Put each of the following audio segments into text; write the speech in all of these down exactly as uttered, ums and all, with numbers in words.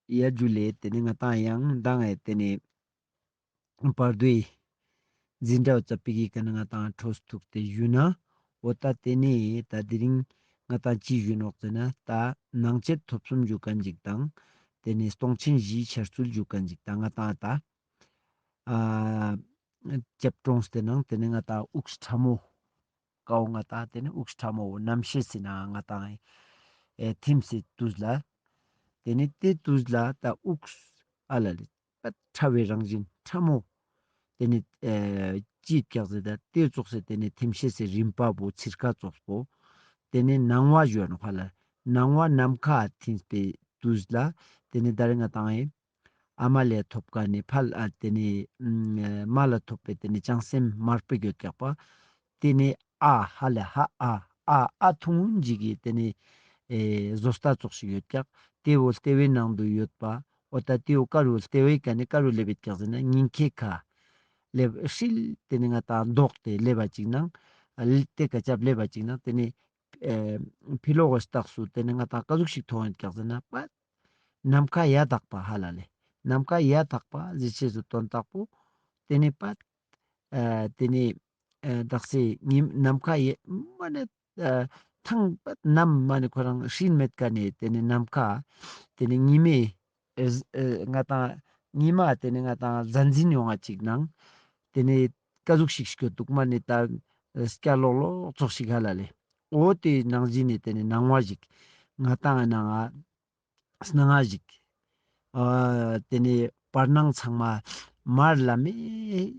ཡ་ཇུ་ལེ། ཏེ་ནེ་ང་ཏང་ཡང་མདང་ཨེ་ཏེ་ནེ་བར་དོའི་འཛིན་གྲྭ་བོ་ཙ་པིག་གི་ཀ་ནེ་ང་ཏང་འཕྲོས་ཐུག་སྟེ་ཞུ་ན། འོ་ད་ཏེ་ནེ་ད་དེ་རིང་ང་ཏང་ཅི་ཞུ་ནོག་ཟེར་ན། ད་སྣང་མཆེད་ཐོབ་གསུམ་ཞུ་ཁན་ཅིག་དང་། ཏེ་ནེ་སྟོང་ཆེན་བཞིའི་འཆར་ཚུལ་ཞུ་ཁན་ཅིག་དང་། ང་ཏང་ད་ཨ་རྒྱབ་གྲོངས་ཏེ་ནང་ཏེ་ནེ་ང་ཏང་དབུགས་ཕྲ་མོ་ཀའོ་ང་ཏང་ཏེ་ནེ་དབུགས་ཕྲ་མོ་རྣམ་ཤེས་སི་ནང་ང་ཏང་ཨེ་ཐིམ་སེ་དུས་ལ། ཏེ་ནེ་ཏེ་དུས་ལ་ད་དབུགས་ཨ་ལ་ལེ་ཕྲ་བའི་རང་བཞིན་ཕྲ་མོ། ཏེ་ནེ་ཨེ་ཅི་ཀྱག་ཟེར་ད་ཏེ་ཙོགས་སེ་ཏེ་ནེ་ཐིམ་ཤེས་སི་རིམ་པ་བོ་ཚིར་ཁ་ཙོགས་པོ། ཏེ་ནེ་སྣང་བ་ཞུ་ནོག་ཧ་ལ། སྣང་བ་ནམ་མཁའ་ཐིམ་པའི་དུས་ལ། ཏེ་ནེ་ད་རེ་ང་ཏང་ཨེ་ཨ་མ་ལས་ཐོབ་ཀ་ནེ་ཕ་ལ་ཨ་ཏེ་ནེ་ཨ་མ་ལ་ཐོབ་པའི་ཏེ་ནེ་བྱང་སེམས་མར་པེ་ཡོད་ཀྱག་པ། ཏེ་ནེ་ཨ་ཧ་ལ་ཧ་ཨ་ཨ་ཨ་ཐུང་ངུན་ཞིག་གི་ཏེ་ནེ་ཨེ་བཟོ་ལྟ་ཙོགས་ཤིག་ཡོད་ཀྱག། ཏེ་བོ་ལྟེ་བའི་ནང་དུ་ཡོད་པ། འོ་ད་ཏེ་བོ་ཀ་རུ་ལྟེ་བའི་ཀ་ནེ་ཀ་རུ་ལེབ་ཡོད་ཀྱག་ཟེར་ན་སྙིང་ཁའི་ཁ་ལེབ་ཧྲིལ་ཏེ་ནེ་ང་ཏང་ལྡོག་སྟེ་ལེབ་པ་ཅིག་ནང་ཨ་ལེ་ཏེ་ཀ་ཅབ་ལེབ་པ་ཅིག་ནང་ཏེ་ནེ་ཨེ་ཕི་ལོག་གི་རྟགས་སུ་ཏེ་ནེ་ང་ཏང་ཀ་ཟུག་ཞིག་མཐོང་ཡོད་ཀྱག་ཟེར་ན་པ། ནམ་མཁའ་ཡ་དག་པ་ཧ་ལ་ལེ། ནམ་མཁའ་ཡ་དག་པ་ཟེར་ཅེས་སུ་དོན་དག་པོ། ཏེ་ནེ་པ། ཨ་ཏེ་ནེ་ཨ་དག་སེ་ཉི་ནམ་མཁའ་ཡ་མ་ནེ་ཨ་ཐང་པ་ནམ་མ་ནེ་ཁོ་རང་ཧྲིལ་མེད་ཀ་ནེ་ཏེ་ནེ་ནམ་མཁའ་ཏེ་ནེ་ཉི་མའི་ཨེ་ཨེ་ང་ཏང་ཉི་མ་ཏེ་ནེ་ང་ཏང་ཟན་ཟིན་ཡོང་ང་ཅིག་ནང་ཏེ་ནེ་ཀ་ཟུག་ཞིག་སྐྱོད་དུག་མ་ནེ་ད་སྐྱ་ལོག་ལོག་ཙོགས་ཤིག་ཧ་ལ་ལེ། འོ་ཏེ་ནང་བཞིན་ནི་ཏེ་ནེ་སྣང་བ་ཞིག་ང་ཏང་ནང་ང་སྣང་བ་ཞིག་ཨ་ཏེ་ནེ་བར་སྣང་ཚང་མ་མར་ལམ་མེ་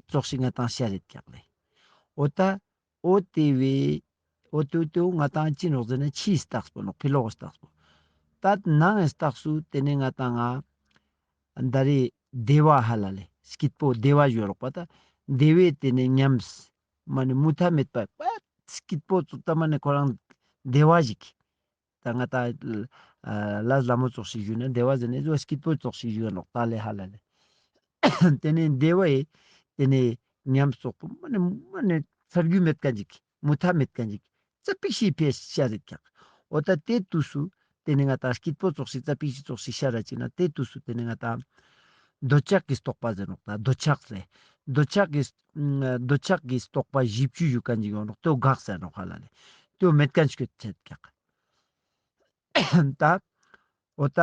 ཙོགས་ཤིག་ང་ཏང་ཤར་རེད་ཀྱག་ལེ། འོ་ད་འོ་ཏེ་བས་འོ་ཏེ་འོ་ཏེ་འོ་ང་ཏང་ཅི་ནོག་ཟེར་ན་ཕྱིའི་རྟགས་པོ་ནོག་ཕི་ལོག་གི་རྟགས་པོ། ད་ནང་གི་རྟགས་སུ་ཏེ་ནེ་ང་ཏང་ང་ད་རེ་བདེ་བ་ཧ་ལ་ལེ་སྐྱིད་པོ་བདེ་བ་ཞུ་རོག་པ་ད་བདེ་བའི་ཏེ་ནེ་ཉམས་མ་ནེ་མུ་མཐའ་མེད་པ་པ་སྐྱིད་པོ་ཙོགས་ད་མ་ནེ་ཁོ་རང་བདེ་བ་ཞིག་ད་ང་ཏང་ཨ་ལ་ལ་མོ་ཙོགས་ཤིག་ཞུ་ན་བདེ་བ་ཟེར་ནེ་ཟོ་སྐྱིད་པོ་ཙོགས་ཤིག་ཞུ་ནོག་ད་ལེ་ཧ་ལ་ལེ། ཏེ་ནེ་བདེ་བའི་ཏེ་ནེ་ཉམས་ཙོགས་པོ་མ་ནེ་མ་ནེ་ཚར་རྒྱུ་མེད་ཀ་ཅིག་མུ་མཐའ་མེད་ཀ་ཅིག་ཙ་པིག་ཤིག་ཕེ་ཤར་རེད་ཀྱག། འོ་ད་ཏེ་དུས་སུ་ཏེ་ནེ་ང་ཏང་སྐྱིད་པོ་ཙོགས་ཤིག་ཙ་པིག་ཤིག་ཙོགས་ཤིག་ཤར་ར་ཅིག་ན་ཏེ་དུས་སུ་ཏེ་ནེ་ང་ཏང་འདོད་ཆགས་ཀྱི་རྟོག་པ་ཟེར་ནོག་ད་འདོད་ཆགས་ཟེར། འདོད་ཆགས་ཀྱི་འདོད་ཆགས་ཀྱི་རྟོག་པ་བཞི་བཅུ་ཞུ་ཁན་ཅིག་ཡོང་ནོག་ཏེ་བོ་འགག་ཟེར་ནོག་ཧ་ལ་ལེ། ཏེ་བོ་མེད་ཁན་ཅིག་ཆེད་ཀྱག། ད་འོ་ད་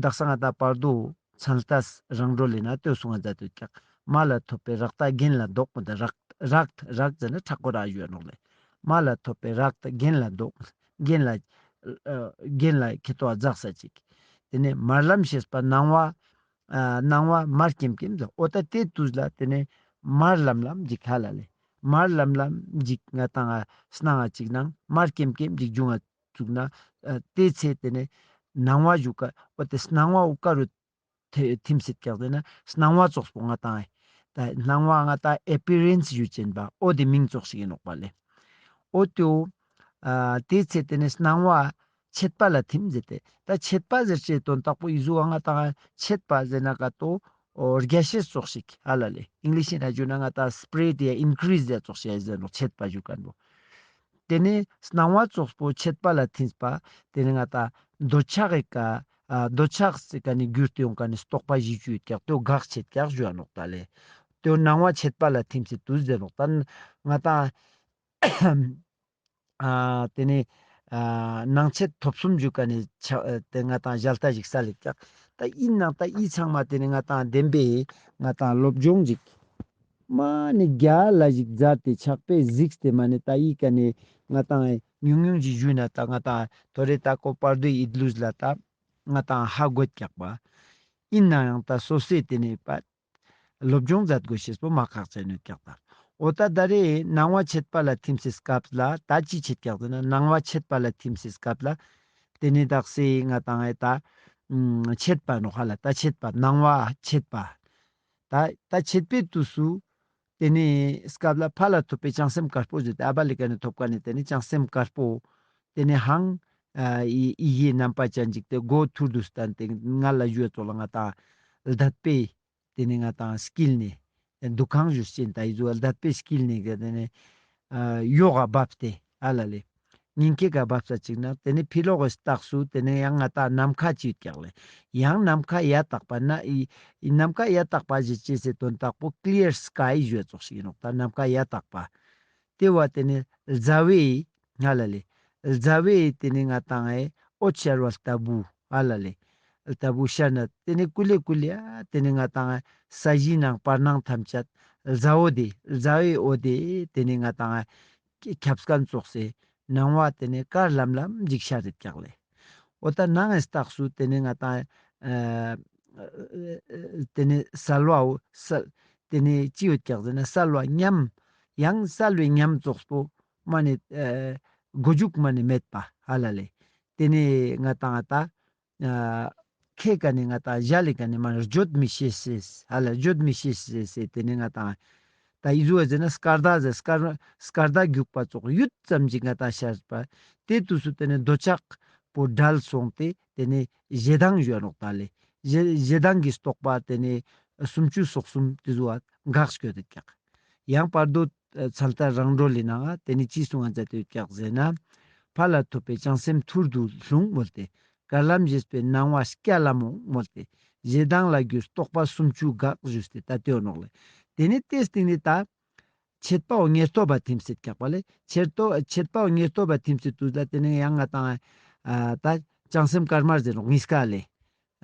དག་ས་ང་ཏང་བར་དོ་མཚན་ལྟས་རང་གྲོལ་ལེ་ན་ལྟོས་སུ་ང་མཛད་དུ་ཀྱག། མ་ལ་ཐོབ་པའི་རག་ལྟ་རྒན་ལ་ལྡོག་མི་ད་རག་རག་རག་ཟེར་ན་ཁྲག་གོ་ར་ཡོད་ནོག་ལེ། མ་ལ་ཐོབ་པའི་རག་ལྟ་རྒན་ལ་ལྡོག་རྒན་ལ་ཨ་རྒན་ལ་ཁེ་ཏོ་ཨ་འཛག་ས་ཅིག། ཏེ་ནེ་མར་ལམ་ཞེས་པ་སྣང་བ་ཨ་སྣང་བ་མར་ཀེམ་ཀེམ་ཟེར། འོ་ད་ཏེ་དུས་ལ་ཏེ་ནེ་མར་ལམ་ལམ་ཅིག་ཧ་ལ་ལེ། མར་ལམ་ལམ་ཅིག་ང་ཏང་ང་སྣང་ང་ཅིག་ནང་མར་ཀེམ་ཀེམ་ཅིག་འབྱུང་ང་ཙུགས་ན་ཨ་ཏེ་ཚེ་ཏེ་ནེ་སྣང་བ་ཞུ་ཀ་འོ་ཏེ་སྣང་བ་འོ་ཀ་རུ་ཐེ་ཐིམ་སེད་ཀྱག་ཟེར་ན་སྣང་བ་ཙོགས་པོ་ང་ཏང་ཨེ་ད་སྣང་བ་ང་ཏང་ཨེ་པི་རེནས་ཞུ་ཅན་པ་འོ་ཏེ་མིང་ཙོགས་ཤིག་ཨིན་ནོག་པ་ལེ། འོ་ཏེ་འོ་ཨ་ཏེ་ཚེ་ཏེ་ནེ་སྣང་བ་མཆེད་པ་ལ་ཐིམ་ཟེར་ཏེ་ད་མཆེད་པ་ཟེར་ཅེས་དོན་དག་པོ་ཨི་ཟུག་ང་ཏང་མཆེད་པ་ཟེར་ན་ཀ་ཏོ་འོ་རྒྱས་ཤེས་ཙོགས་ཤིག་ཧ་ལ་ལེ། ཨིང་ལིཤ་ན་ཞུ་ན་ང་ཏང་སྤྲེཌ་ཡ་ཨིན་ཀྲིས་ཡ་ཙོགས་ཤིག་ཨེ་ཟེར་ནོག་མཆེད་པ་ཞུ་ཁན་བོ། ཏེ་ནེ་སྣང་བ་ཙོགས་པོ་མཆེད་པ་ལ་ཐིམ་པ། ཏེ་ནེ་ང་ཏང་འདོད་ཆགས་ཀྱི་ཀ་ཨ་འདོད་ཆགས་སི་ཀ་ནེ་གྱུར་ཏེ་ཡོང་ཁན་ནི་རྟོག་པ་བཞི་བཅུ་ཡོད་ཀྱག་ཏེ་བོ་འགག་ཆེད་ཀྱག་ཞུ་ཡ་ནོག་ད་ལེ། ཏེ་བོ་སྣང་བ་མཆེད་པ་ལ་ཐིམ་སེ་དུས་ཟེར་ནོག་ད་ང་ཏང་ཨ་ཏེ་ནེ་ཨ་སྣང་མཆེད་ཐོབ་གསུམ་ཞུ་ཀ་ནེ་ཆ་ཨ་ཏེ་ང་ཏང་ཞལ་ལྟ་ཞིག་ས་ལེ་ཀྱག། ད་ཨིན་ནང་ད་ཨི་ཚང་མ་ཏེ་ནེ་ང་ཏང་བདེན་པའི་ང་ཏང་སློབ་སྦྱོང་ཞིག་མ་ནེ་རྒྱ་ལ་ཞིག་མཛད་དེ་ཕྱག་དཔེ་གཟིགས་ཏེ་མ་ནེ་ད་ཨི་ཀ་ནེ་ང་ཏང་ཉུང་ཉུང་ཞིག་ཞུས་ན་ད་ང་ཏང་ཐོ་རེ་ད་ཀོ་བར་དོའི་ཡིད་ལུས་ལ་ད་ང་ཏང་ཧ་གོ་ཀྱག་པ། ཨིན་ནའང་ད་སོ་སོའི་ཏེ་ནེ་པ་སློབ་སྦྱོང་མཛད་དགོས་ཤེས་པོ་མ་ཁག་ཅན་ཡོད་ཀྱག་ད། འོ་ད་ད་རེ་སྣང་བ་མཆེད་པ་ལ་ཐིམ་སེ་སྐབས་ལ་ད་ཅི་ཆེད་ཀྱག་ཟེར་ན་སྣང་བ་མཆེད་པ་ལ་ཐིམ་སེ་སྐབས་ལ་ཏེ་ནེ་དག་སེ་ང་ཏང་ཨེ་ད་མཆེད་པ་ནོག་ཧ་ལ་ད་མཆེད་པ་སྣང་བ་མཆེད་པ། ད་ད་མཆེད་པའི་དུས་སུ་ཏེ་ནེ་སྐབས་ལ་ཕ་ལ་ཐོབ་པའི་བྱང་སེམས་དཀར་པོ་ཟེར་ཏེ་ཨ་བ་ལི་ཀ་ནེ་ཐོབ་ཀ་ནེ་ཏེ་ནེ་བྱང་སེམས་དཀར་པོ་ཏེ་ནེ་ཧང་ཨ་ཡི་ཡི་གེ་རྣམ་པ་ཅན་ཅིག་ཏེ་མགོ་ཐུར་དུ་སྟན་ཏེ་ང་ལ་ཞུ་བ་ཙོགས་ལ་ང་ཏང་ལྡད་པའི་ཏེ་ནེ་ང་ཏང་སྐྱིལ་ནེ་འདུ་ཁང་ཞུ་ཅེན་ད་ཨི་ཟུག་ལྡད་པའི་སྐྱིལ་ནེ་ག་ཏེ་ནེ་ཨ་ཡོག་ག་བབས་ཏེ་ཨ་ལ་ལེ། ཉིན་ཁེ་ཀ་བབས་ས་ཅིག་ན་ཏེ་ནེ་ཕི་ལོག་གི་རྟགས་སུ་ཏེ་ནེ་ཡང་ང་ཏང་ནམ་མཁའ་ཅིག་ཡོད་ཀྱག་ལེ། ཡང་ནམ་མཁའ་ཡ་དག་པ་ན་ཨི་ཨི་ནམ་མཁའ་ཡ་དག་པ་ཞེས་བྱ་སེ་དོན་དག་པོ་ཀླི་ཡར་སི་ཀའི་ཞུ་བ་ཙོགས་ཤིག་ཨིན་ནོག། ད་ནམ་མཁའ་ཡ་དག་པ། ཏེ་བོ་ཏེ་ནེ་ཟླ་བའི་ཧ་ལ་ལེ། ཟླ་བའི་ཏེ་ནེ་ང་ཏང་ཨེ་འོད་ཤར་བ་ལྟ་བུ་ཧ་ལ་ལེ། ལྟ་བུ་ཤར་ན་ཏེ་ནེ་ཀུ་ལེ་ཀུ་ལེ་ཨ་ཏེ་ནེ་ང་ཏང་ཨེ་ས་གཞིའི་ནང་བར་སྣང་ཐམས་ཅད་ཟླ་འོད་དེ་ཟླ་བའི་འོད་དེ་ཏེ་ནེ་ང་ཏང་ཨེ་ཁྱབ་ཁན་ཙོགས་སེ་སྣང་བ་ཏེ་ནེ་དཀར་ལམ་ལམ་ཞིག་ཤར་རེད་ཀྱག་ལེ། འོ་ད་ནང་ངི་རྟགས་སུ་ཏེ་ནེ་ང་ཏང་ཨ་ཏེ་ནེ་གསལ་བའོ་གསལ་ཏེ་ནེ་ཅི་ཡོད་ཀྱག་ཟེར་ན་གསལ་བ་ཉམས་ཡང་གསལ་བའི་ཉམས་ཙོགས་པོ་མ་ནེ་ཨ་མགོ་མཇུག་མ་ནེ་མེད་པ་ཧ་ལ་ལེ། ཏེ་ནེ་ང་ཏང་ཨ་ད་ཨ་ཁེ་ཀ་ནེ་ང་ཏང་ཞལ་ལི་ཀ་ནེ་མ་ནེ་བརྗོད་མི་ཤེས་སེ་ཧ་ལ་བརྗོད་མི་ཤེས་སེ་ཏེ་ནེ་ང་ཏང་ད་ཨི་ཟུག་ཟེར་ན་སྐར་མདའ་ཟེར་སྐར་སྐར་མདའ་རྒྱུག་པ་ཙོགས་ཡུད་ཙམ་ཞིག་ང་ཏང་ཤར་པ། ཏེ་དུས་སུ་ཏེ་ནེ་འདོད་ཆགས་པོ་བྲལ་སོང་སྟེ་ཏེ་ནེ་ཞེ་སྡང་ཞུ་བ་ནོག་ད་ལེ། ཞེ་ཞེ་སྡང་གི་རྟོག་པ་ཏེ་ནེ་སུམ་ཅུ་སོ་གསུམ་ཏེ་ཟུག་འགགས་སྐྱོད་དེ་ཀྱག། ཡང་བར་དོ་ཨ་ཚན་ལྟར་རང་གྲོལ་ལི་ནང་ང་ཏེ་ནེ་ཅི་གསུང་ང་མཛད་དེ་ཡོད་ཀྱག་ཟེར་ན། ཕ་ལ་ཐོབ་པའི་བྱང་སེམས་ཐུར་དུ་ལྷུང་མོལ་ཏེ། དཀར་ལམ་ཞེས་པའི་སྣང་བ་སྐྱ་ལམ་འོང་མོལ་ཏེ། ཞེ་སྡང་ལ་གྱུར་རྟོག་པ་སུམ་ཅུ་འགགས་ཞུས་ཏེ་ད་ལྟའི་ནོག་ལེ། ཏེ་ནེ་ཏེའི་སྟེང་ནེ་ད་མཆེད་པའོ་ཉེར་ཐོབ་པ་ཐིམ་སེ་ཀྱག་པ་ལེ། མཆེད་ཐོ་མཆེད་པའོ་ཉེར་ཐོབ་པ་ཐིམ་སེ་དུས་ད་ཏེ་ནེ་ཡང་ང་ཏང་ཨ་ད་བྱང་སེམས་དཀར་དམར་ཟེར་ནོག་གཉིས་ཀ་ལེ།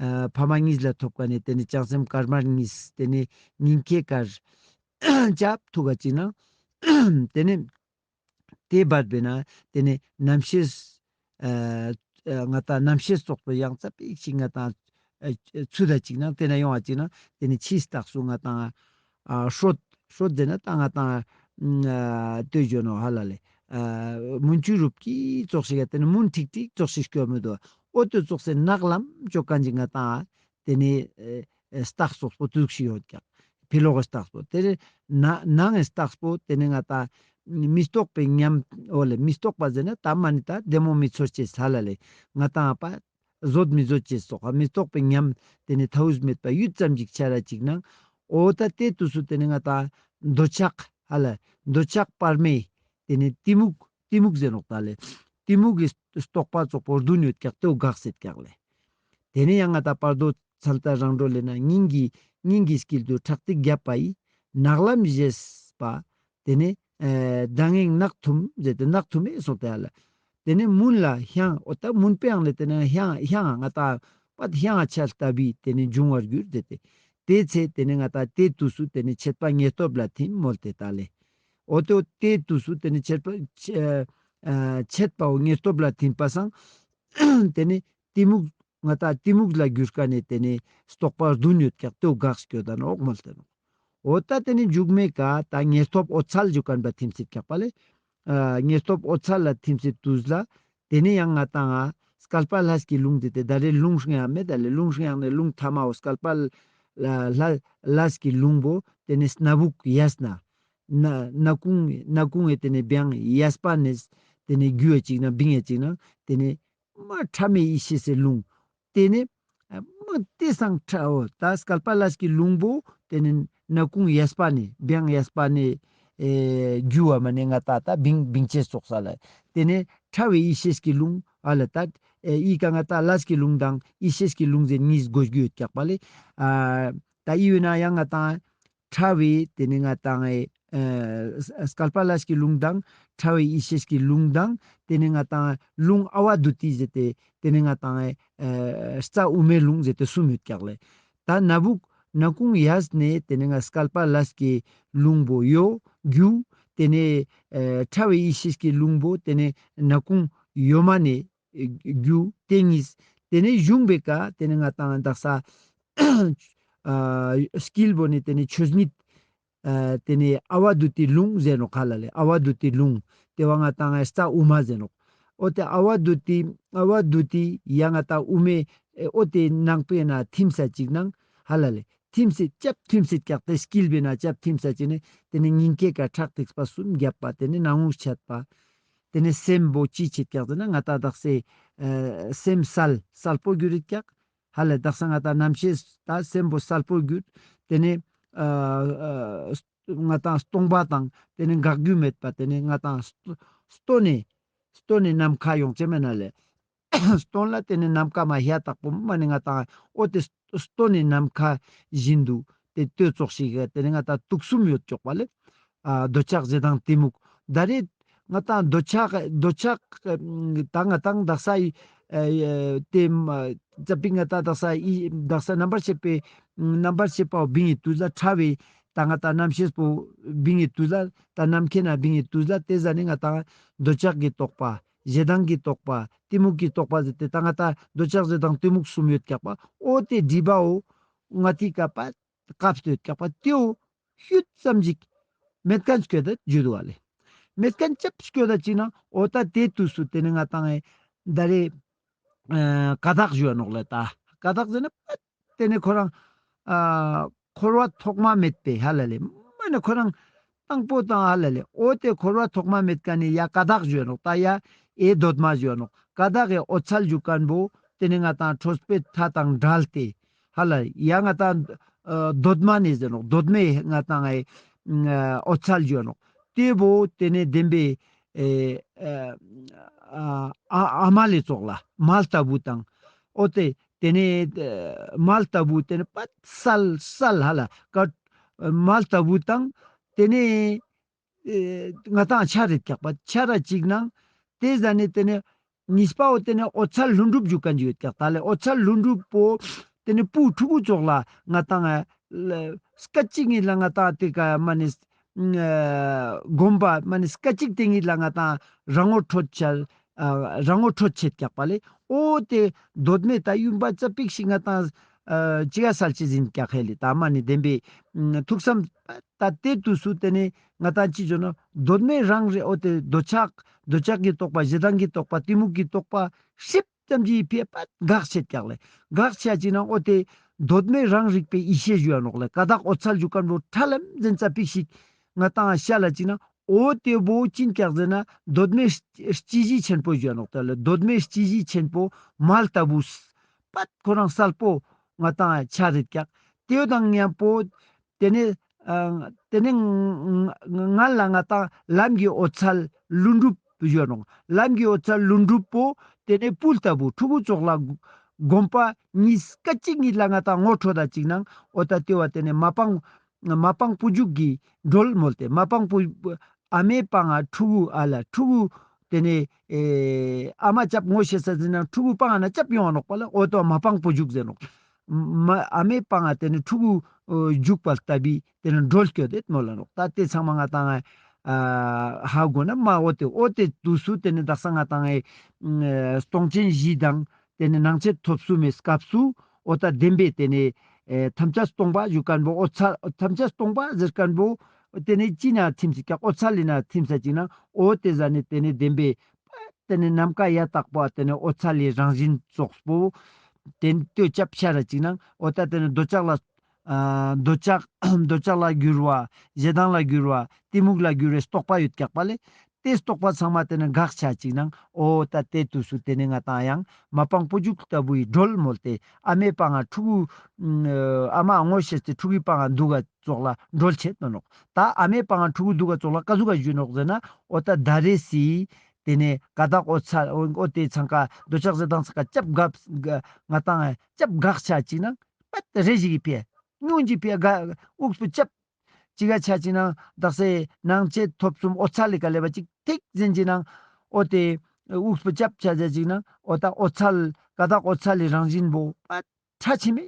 ཨ་ཕ་མ་གཉིས་ལ་ཐོབ་ཀ་ནེ་ཏེ་ནེ་བྱང་སེམས་དཀར་དམར་གཉིས་ཏེ་ནེ་ཉིན་ཁེ་ཀར་ཅབ་ཐུག་ག་ཅིག་ན་ཏེ་ནེ་ཏེ་བར་པེ་ན་ཏེ་ནེ་རྣམ་ཤེས་ཨ་ང་ཏང་རྣམ་ཤེས་ཙོགས་པོ་ཡང་ཙ་པིག་ཞིག་ང་ཏང་ཨ་ཚུད་ད་ཅིག་ན་ཏེ་ན་ཡོང་བ་ཅིག་ན་ཏེ་ནེ་ཕྱིའི་རྟགས་སུ་ང་ཏང་ཨ་ཧྲོད་ཧྲོད་ཟེར་ན་ད་ང་ཏང་ཨ་ལྟོས་ཞོ་ནོ་ཧ་ལ་ལེ། ཨ་མུན་ཆུ་རུབ་ཀྱི་ཙོགས་ཤིག་ཡ་ཏེ་ནེ་མུན་ཁྲིག་ཁྲིག་ཙོགས་ཤིག་སྐྱོ་མི་འདུག། འོ་ཏེ་ཙོགས་སེ་ནག་ལམ་ཅོ་ཀ་ཅིག་ང་ཏང་ཨ་ཏེ་ནེ་ཨེ་ཨེ་རྟགས་སོགས་པོ་དུག་ཤིག་ཡོད་ཀྱག། ཕི་ལོག་གི་རྟགས་པོ། ཏེ་ནེ་ནང་ནང་གི་རྟགས་པོ་ཏེ་ནེ་ང་ཏང་མི་རྟོག་པའི་ཉམས་འོ་ལེ་མི་རྟོག་པ་ཟེར་ན་ད་མ་ནེ་ད་བདེ་མོ་མི་ཚོར་ཅེས་ཧ་ལ་ལེ། ང་ཏང་པ་བཟོད་མི་བཟོད་ཅེས་སོགས་མི་རྟོག་པའི་ཉམས་ཏེ་ནེ་ཐའུས་མེད་པ་ཡུད་ཙམ་ཞིག་ཆ་ར་ཅིག་ནང་། འོ་ད་ཏེ་དུས་སུ་ཏེ་ནེ་ང་ཏང་འདོད་ཆགས་ཧ་ལ་འདོད་ཆགས་པར་མེད་ཏེ་ནེ་གཏི་མུག་གཏི་མུག་ཟེར་ནོག་ད་ལེ། གཏི་མུག་གི་རྟོག་པ་ཙོགས་པོ་བདུན་ཡོད་ཀྱག་ཏེའོ་འགགས་སེད་ཀྱག་ལེ། ཏེ་ནེ་ཡང་ང་ཏང་བར་དོ་ཚན་ལྟར་རང་གྲོལ་ལས་ན་སྙིང་གི་སྙིང་གི་དཀྱིལ་དུ་ཁྲག་ཐིགས་བརྒྱབ་པ་ཡི། ནག་ལམ་ཞེས་པ། ཏེ་ནེ་ཨེ་མདངས་ནག་ཐུམ་ཟེར་ཏེ་ནག་ཐུམ་མེ་སོང་སྟེ་ཧ་ལ། ཏེ་ནེ་མུན་ལ་ཤང་འོ་ད་མུན་པའང་ལས་ཏེ་ནེ་ཤང་ཤང་ང་ཏང་པད་ཤང་ཆ་ལྟ་བུའི་ཏེ་ནེ་འབྱུང་བར་འགྱུར་ཏེ་ཏེ། ཏེ་ཚེ་ཏེ་ནེ་ང་ཏང་ཏེ་དུས་སུ་ཏེ་ནེ་མཆེད་པ་ཉེར་ཐོབ་ལ་ཐིམ་མོལ་ཏེ་ད་ལེ། འོ་ཏེ་ཏེ་དུས་སུ་ཏེ་ནེ་མཆེད་པ་ཨ་ཨ་མཆེད་པའོ་ཉེར་ཐོབ་ལ་ཐིམ་པ་སང་ཏེ་ནེ་གཏི་མུག་ང་ཏང་གཏི་མུག་ལ་གྱུར་ཀ་ནེ་ཏེ་ནེ་རྟོག་པ་བདུན་ཡོད་ཀྱག་ཏེའོ་འགགས་སྐྱོད་ད་ནོག་མོལ་ཏེ་ནོག། འོ་ད་ཏེ་ནེ་མཇུག་མའི་ཀ་ད་ཉེར་ཐོབ་འོད་གསལ་ཞུ་ཁན་པ་ཐིམ་སེད་ཀྱག་པ་ལེ། ཨ་ཉེར་ཐོབ་འོད་གསལ་ལ་ཐིམ་སེད་དུས་ལ་ཏེ་ནེ་ཡང་ང་ཏང་ང་སྐལ་པ་ལས་ཀྱི་རླུང་ཏེ་ཏེ་ད་རེ་རླུང་ཤང་ཡང་མེད་ད་ལེ། རླུང་ཤང་ཡང་ནེ་རླུང་ཐ་མའོ་སྐལ་པ་ལ་ལ་ལས་ཀྱི་རླུང་པོ་ཏེ་ནེ་སྣ་བུག་གཡས་ན་ན་ནག་ཁུང་ནག་ཁུང་ངི་ཏེ་ནེ་བེང་གཡས་པ་ནེ་ཏེ་ནེ་རྒྱུ་ཡ་ཅིག་ན་བིང་ཡ་ཅིག་ན་ཏེ་ནེ་མ་ཕྲ་མེ་ཡེ་ཤེས་སི་རླུང་། ཏེ་ནེ་མ་ཏེ་སང་ཕྲ་འོ་ད་སྐལ་པ་ལས་ཀྱི་རླུང་པོ་ཏེ་ནེ་ནག་ཁུང་གཡས་པ་ནེ་བེང་གཡས་པ་ནེ་ཨེ་རྒྱུ་བ་མ་ནེ་ང་ཏང་ད་བིང་བིང་ཅེས་སོགས་ས་ལ། ཏེ་ནེ་ཕྲ་བའི་ཡེ་ཤེས་ཀྱི་རླུང་ཨ་ལ་ད་ཨེ་ཨི་ཀ་ང་ཏང་ལས་ཀྱི་རླུང་དང་ཡེ་ཤེས་ཀྱི་རླུང་ཟེར་གཉིས་དགོས་རྒྱུ་ཡོད་ཀྱག་པ་ལེ། ཨ་ད་ཨི་བེ་ན་ཡང་ང་ཏང་ཕྲ་བའི་ཏེ་ནེ་ང་ཏང་ཨེ་ཨ་སྐལ་པ་ལས་ཀྱི་རླུང་དང་ཕྲ་བའི་ཡེ་ཤེས་ཀྱི་རླུང་དང་ཏེ་ནེ་ང་ཏང་རླུང་ཨ་བ་དུ་ཏི་ཟེར་ཏེ་ཏེ་ནེ་ང་ཏང་ཨེ་ཨ་རྩ་དབུ་མའི་རླུང་ཟེར་ཏེ་གསུམ་ཡོད་ཀྱག་ལེ། ད་སྣ་བུག་སྣ་ཁུང་གཡས་ནེ་ཏེ་ནེ་ང་སྐལ་པ་ལས་ཀྱི་རླུང་པོ་ཡོ་རྒྱུ། ཏེ་ནེ་ཨ་ཕྲ་བའི་ཡེ་ཤེས་ཀྱི་རླུང་པོ་ཏེ་ནེ་སྣ་ཁུང་ཡོ་མ་ནེ་རྒྱུ་ཏེ་གཉིས། ཏེ་ནེ་གཞུང་པའི་ཀ་ཏེ་ནེ་ང་ཏང་དག་ས་ཨ་དཀྱིལ་པོ་ནེ་ཏེ་ནེ་ཆོས་ཉིད་ཨ་ཏེ་ནེ་ཨ་བ་དུ་ཏི་རླུང་ཟེར་ནོག་ཧ་ལ་ལེ། ཨ་བ་དུ་ཏི་རླུང་ཏེ་བ་ང་ཏང་ཨེ་རྩ་དབུ་མ་ཟེར་ནོག། འོ་ཏེ་ཨ་བ་དུ་ཏི་ཨ་བ་དུ་ཏི་ཡ་ང་ཏང་དབུ་མའི་ཨེ་འོ་ཏེ་ནང་པའི་ནང་ཐིམ་ས་ཅིག་ནང་ཧ་ལ་ལེ། ཐིམ་སེ་ཅབ་ཐིམ་སེ་ཀྱག་ཏེ་དཀྱིལ་པའི་ནང་ཅབ་ཐིམ་ས་ཅིག་ནེ་ཏེ་ནེ་སྙིང་གའི་ཀ་ཁྲག་ཐིགས་པ་གསུམ་བརྒྱབ་པ་ཏེ་ནེ་ནང་ངུ་ཆད་པ། ཏེ་ནེ་སེམས་པོ་ཅི་ཆེད་ཀྱག་ཟེར་ན་ང་ཏང་དག་ས་ཨ་སེམས་གསལ་གསལ་པོ་གྱུར་རེད་ཀྱག། ཧ་ལ་དག་ས་ང་ཏང་རྣམ་ཤེས་ད་སེམས་པོ་གསལ་པོ་གྱུར། ཏེ་ནེ་ཨ་ཨ་ང་ཏང་སྟོང་པ་དང་ཏེ་ནེ་འགག་རྒྱུ་མེད་པ་ཏེ་ནེ་ང་ཏང་ལྟོས་ནེ་ སྟོན་ནི་ནམ་མཁའ་ཡོང་ཅེས་མེད་ན་ལེ། སྟོན་ལ་ཏེ་ནེ་ནམ་མཁའ་མ་ཧེ་དག་པོ་མ་ནེ་ང་ཏང་འོ་ཏེ་སྟོན་ནི་ནམ་མཁའ་བཞིན་དུ་ཏེ་ལྟོས་ཙོགས་ཤིག་ཏེ་ནེ་ང་ཏང་དུག་གསུམ་ཡོད་ཅོག་པ་ལེ། ཨ་འདོད་ཆགས་ཞེ་སྡང་གཏི་མུག་ད་རེ་ང་ཏང་འདོད་ཆགས་འདོད་ཆགས་ད་ང་ཏང་དག་ས་ཨེ་ཏེ་ཙ་པིག་ང་ཏང་དག་ས་ཨི་དག་ས་རྣམ་པར་ཤེས་པའི་རྣམ་པར་ཤེས་པ་བིང་ངི་དུས་ལ་ཕྲ་བའི་ད་ང་ཏང་རྣམ་ཤེས་པོ་བིང་ངི་དུས་ལ་ད་རྣམ་མཁྱེན་ན་བིང་ངི་དུས་ལ་ཏེ་ཟ་ནེ་ང་ཏང་འདོད་ཆགས་ཀྱི་རྟོག་པ། ཞེ་སྡང་གི་རྟོག་པ། གཏི་མུག་གི་རྟོག་པ་ཟེར་ཏེ་ད་ང་ཏང་འདོད་ཆགས་ཞེ་སྡང་གཏི་མུག་གསུམ་ཡོད་ཀྱག་པ། འོ་ཏེ་སྒྲིབ་པའོ་ང་ཏི་ཀ་པ་སྐབས་སུ་ཡོད་ཀྱག་པ་ཏེའོ་ཤུད་ཙམ་ཞིག་མེད་ཁན་སྐྱོད་ད་ཇུ་དུག་ལེ། མེད་ཁན་ཅབ་སྐྱོད་ད་ཅིག་ན་འོ་ད་ཏེ་དུས་སུ་ཏེ་ནེ་ང་ཏང་ཨེ་ད་རེ་ཨ་ཀ་དག་ཞུ་ནོག་ལེ། ད་ཀ་དག་ཟེར་ན་པ་ཏེ་ནེ་ཁོ་རང་ཨ་འཁོར་བ་ཐོག་མ་མེད་པའི་ཧ་ལ་ལེ། མ་ནེ་ཁོ་རང་དང་པོ་དང་ཧ་ལ་ལེ། འོ་ཏེ་འཁོར་བ་ཐོག་མ་མེད་ཁན་ནི་ཡ་ཀ་དག་ཞུ་ནོག་ད་ཡ་ཨེ་གདོད་མ་ཞུ་ནོག་ཀ་དག་གི་འོད་གསལ་ཞུ་ཁན་བོ་ཏེ་ནེ་ང་ཏང་འཕྲོས་པའི་མཐའ་དང་བྲལ་ཏེ་ཧ་ལ་ཡ་ང་ཏང་ཨ་གདོད་མ་ནེ་ཟེར་ནོག་གདོད་མའི་ང་ཏང་ཨེ་འོད་གསལ་ཞུ་ནོག་ཏེ་བོ་ཏེ་ནེ་བདེན་པའི་ཨེ་ཨ་ཨ་མ་ལེ་ཙོགས་ལ་མ་ལྟ་བུ་དང་འོ་ཏེ་ཏེ་ནེ་ཨ་མ་ལྟ་བུ་ཏེ་ནེ་པད་གསལ་གསལ་ཧ་ལ་ཀ་མ་ལྟ་བུ་དང་ཏེ་ནེ་ཨེ་ང་ཏང་ཆ་རེད་ཀྱག་པ་ཆ་ར་ཅིག་ནང་ཏེ་ཟ་ནེ་ཏེ་ནེ་གཉིས་པའོ་ཏེ་ནེ་འོད་གསལ་ལྷུན་གྲུབ་ཞུ་ཁན་ཅིག་ཡོད་ཀྱག་ད་ལེ་འོད་གསལ་ལྷུན་གྲུབ་པོ་ཏེ་ནེ་སྤུ་ཕྲུ་གུ་ཙོགས་ལ་ང་ཏང་ཨ་སྐད་ཅིག་ཉིད་ལ་ང་ཏང་ཏེ་ཀ་མ་ནེ་ཨ་སྒོམ་པ་མ་ནེ་སྐད་ཅིག་ཏེ་ཉིད་ལ་ང་ཏང་རང་ངོ་འཕྲོད་ཆ་ཨ་རང་ངོ་འཕྲོད་ཆེད་ཀྱག་པ་ལེ། འོ་ཏེ་གདོད་མའི་ད་ཡུམ་པ་ཙ་པིག་ཞིག་ང་ཏང་ཨ་ཅི་ག་སལ་ཅི་ཟིན་ཀྱག་ཧེ་ལེ། ད་མ་ནེ་བདེན་པའི་ཐུགས་བསམ་ད་ཏེ་དུས་སུ་ཏེ་ནེ་ང་ཏང་ཅི་ཞུ་ན་གདོད་མའི་རང་རེ་འོ་ཏེ་འདོད་ཆགས་འདོད་ཆགས་ཀྱི་རྟོག་པ་ཞེ་སྡང་གི་རྟོག་པ་གཏི་མུག་གི་རྟོག་པ་ཧྲིབ་ཙམ་གྱི་ཕི་ཡ་པད་འགག་ཆེད་ཀྱག་ལེ། འགག་ཆེད་ཅིག་ན་འོ་ཏེ་གདོད་མའི་རང་རིག་པའི་ཡེ་ཤེས་ཞུ་ཡ་ནོག་ལེ། ཀ་དག་འོད་གསལ་ཞུ་ཁན་བོ་ཁྲ་ལམ་ཟན་ཙ་པིག་ཞིག་ང་ཏང་ཤ་ལ་ཅིག་ན་འོ་ཏེ་བོ་ཅི་ཀྱག་ཟེར་ན་གདོད་མའི་སྤྱི་གཞི་ཆེན་པོ་ཞུ་ཡ་ནོག་ཏ་ལེ། གདོད་མའི་སྤྱི་གཞི་ཆེན་པོ་མ་ལྟ་བུ་པད་ཁོ་རང་གསལ་པོ་ང་ཏང་ཆ་རེད་ཀྱག་ཏེའོ་དང་མཉམ་པོ་ཏེ་ནེ་ཨ་ཏེ་ནེ་ང་ང་ལ་ང་ཏང་ལམ་གྱི་འོད་གསལ་ལྷུན་གྲུབ་ཞུ་ནོག་ལམ་གྱི་འོད་གསལ་ལྷུན་གྲུབ་པོ་ཏེ་ནེ་སྤུ་ལྟ་བུ་ཕྲུ་གུ་ཙོགས་ལ་སྒོམ་པ་ཉིས་སྐད་ཅིག་ཉིད་ལ་ང་ཏང་ངོ་འཕྲོད་ད་ཅིག་ནང་འོ་ཏ་ཏེ་བ་ཏེ་ནེ་མ་པང་མ་པང་བུ་འཇུག་གི་སྒྲོལ་མོལ་ཏེ་མ་པང་བུ་ཨ་མའི་པང་ང་ཕྲུ་གུ་ཨ་ལ་ཕྲུ་གུ་ཏེ་ནེ་ཨེ་ཨ་མ་ཅབ་ངོ་ཤེས་ས་ཟིན་ན་ཕྲུ་གུ་པང་ང་ན་ཅབ་ཡོང་ང་ནོག་པ་ལ་འོ་ཏོ་མ་པང་བུ་འཇུག་ཟེར་ནོག་མ་ཨ་མའི་པང་ང་ཏེ་ནེ་ཕྲུ་གུ་འཇུག་པ་ལྟ་བུའི་ཏེ་ནེ་སྒྲོལ་སྐྱོད་དེ་མོལ་ལ་ནོག་ཏ་ཏེ་ཚང་མ་ང་ཏང་ཨ་ཧ་གོ་ན་མ་འོ་ཏེ་འོ་ཏེ་དུས་སུ‌ཏེ་ནེ་དག་ས་ང་ཏང་ཨེ་སྟོང་ཆེན་བཞི་དང་ཏེ་ནེ་སྣང་མཆེད་ཐོབ་གསུམ་མའི་སྐབས་སུ་འོ་ཏ་བདེན་པའི་ཏེ་ནེ་ཨེ་ཐམས་ཅད་སྟོང་པ་ཞུ་ཁན་བོ་འོ་ཚ་ཐམས་ཅད་སྟོང་པ་ཟེར་ཁན་བོ་ཏེ་ནེ་ཅི་ན་ཐིམ་སེ་ཀྱག་འོད་གསལ་ལི་ན་ཐིམ་ས་ཅིག་ན་འོ་ཏེ་ཟ་ནེ་ཏེ་ནེ་བདེན་པའི་ཏེ་ནེ་ནམ་མཁའ་ཡ་དག་པ་ཏེ་ནེ་འོད་གསལ་ལི་རང་བཞིན་ཙོགས་པོ་ཏེ་ནེ་ཏེ་ཅབ་ཤ་ར་ཅིག་ན་འོ་ཏ་ཏེ་ནེ་འདོད་ཆགས་ལ་ཨ་འདོད་ཆགས་འདོད་ཆགས་ལ་གྱུར་བ་ཞེ་སྡང་ལ་གྱུར་བ་གཏི་མུག་ལ་གྱུར་བའི་རྟོག་པ་ཡོད་ཀྱག་པ་ལེ། ཏེ་རྟོག་པ་ཚང་མ་ཏེ་ནེ་འགག་ཆ་ཅིག་ནང་འོ་ཏ་ཏེ་དུས་སུ་ཏེ་ནེ་ང་ཏང་ཡང་མ་པང་བུ་འཇུག་ལྟ་བུའི་སྒྲོལ་མོལ་ཏེ་ཨ་མའི་པང་ང་ཕྲུ་གུ་ཨ་མ་ངོ་ཤེས་ཏེ་ཕྲུ་གུའི་པང་ང་དུག་ག་ཙོགས་ལ་སྒྲོལ་ཆེད་ནོག་ཏ་ཨ་མའི་པང་ང་ཕྲུ་གུ་དུག་ག་ཙོགས་ལ་ཀ་ཟུག་ག་ཞུ་ནོག་ཟེར་ན་འོ་ཏ་ད་རེ་སི་ཏེ་ནེ་ཀ་དག་འོ་ཚ་འོ་ཏེ་ཚང་ཀ་འདོད་ཆགས་ཞེ་སྡང་ཚང་ཀ་ཅབ་འགག་ང་ཏང་ཅབ་འགག་ཆ་ཅིག་ནང་པད་རེ་ཞིག་གི་ཕི་ཉུང་ཅིག་ཕི་འགག་འུགས་པོ་ཅབ་ཅིག་ག་ཆ་ཅིག་ནང་དག་ས་སྣང་མཆེད་ཐོབ་གསུམ་འོད་གསལ་ལི་ཀ་ལེབ་བ་ཅིག་ཐིག་ཟིན་ཅིག་ནང་འོ་ཏེ་འུགས་པོ་ཅབ་ཆ་ཅ་ཅིག་ནང་འོ་ཏ་འོད་གསལ་ཀ་དག་འོད་གསལ་ལི་རང་བཞིན་བོ་པད་ཁྲ་ཆེ་མེ་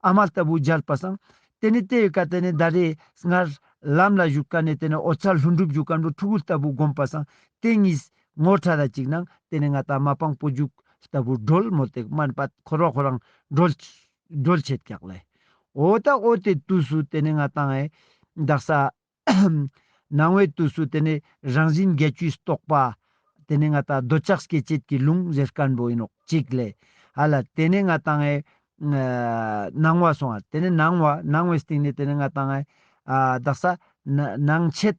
ཨ་མ་ལྟ་བུ་མཇལ་པ་སང་ཏེ་ནེ་ཏེ་ཡོད་ཀ་ཏེ་ནེ་ད་རེ་སྔར་ལམ་ལ་ཞུགས་ཀ་ནེ་ཏེ་ནེ་འོད་གསལ་ལྷུན་གྲུབ་ཞུགས་ཀ་ནེ་ཕྲུ་གུ་ལྟ་བུ་སྒོམ་པ་སང་ཏེ་ཉིས་ངོ་ཁྲ་ར་ཅིག་ནང་ཏེ་ནེ་ང་ཏང་མ་པང་བུ་འཇུག་ལྟ་བུ་སྒྲོལ་མོལ་ཏེ་མན་པ་འཁོར་བ་ཁོ་རང་སྒྲོལ་སྒྲོལ་ཆེད་ཀྱག་ལེ། འོ་ཏ་འོ་ཏེ་དུས་སུ་ཏེ་ནེ་ང་ཏང་ཨེ་དག་ས་སྣང་བའི་དུས་སུ་ཏེ་ནེ་རང་བཞིན་བརྒྱད་ཅུའི་རྟོག་པ་ཏེ་ནེ་ང་ཏང་འདོད་ཆགས་སྐྱེ་བྱེད་ཀྱི་རླུང་ཟེར་ཁན་བོ་ཨིན་ནོག་ཅིག་ལེ། ཧ་ལ་ཏེ་ནེ་ང་ཏང་ཨེ་སྣང་བ་སོང་ང་ཏེ་ནེ་སྣང་བ་སྣང་བའི་སྟེང་ནེ་ཏེ་ནེ་ང་ཏང་ཨེ་ཨ་དག་ས་སྣང་མཆེད་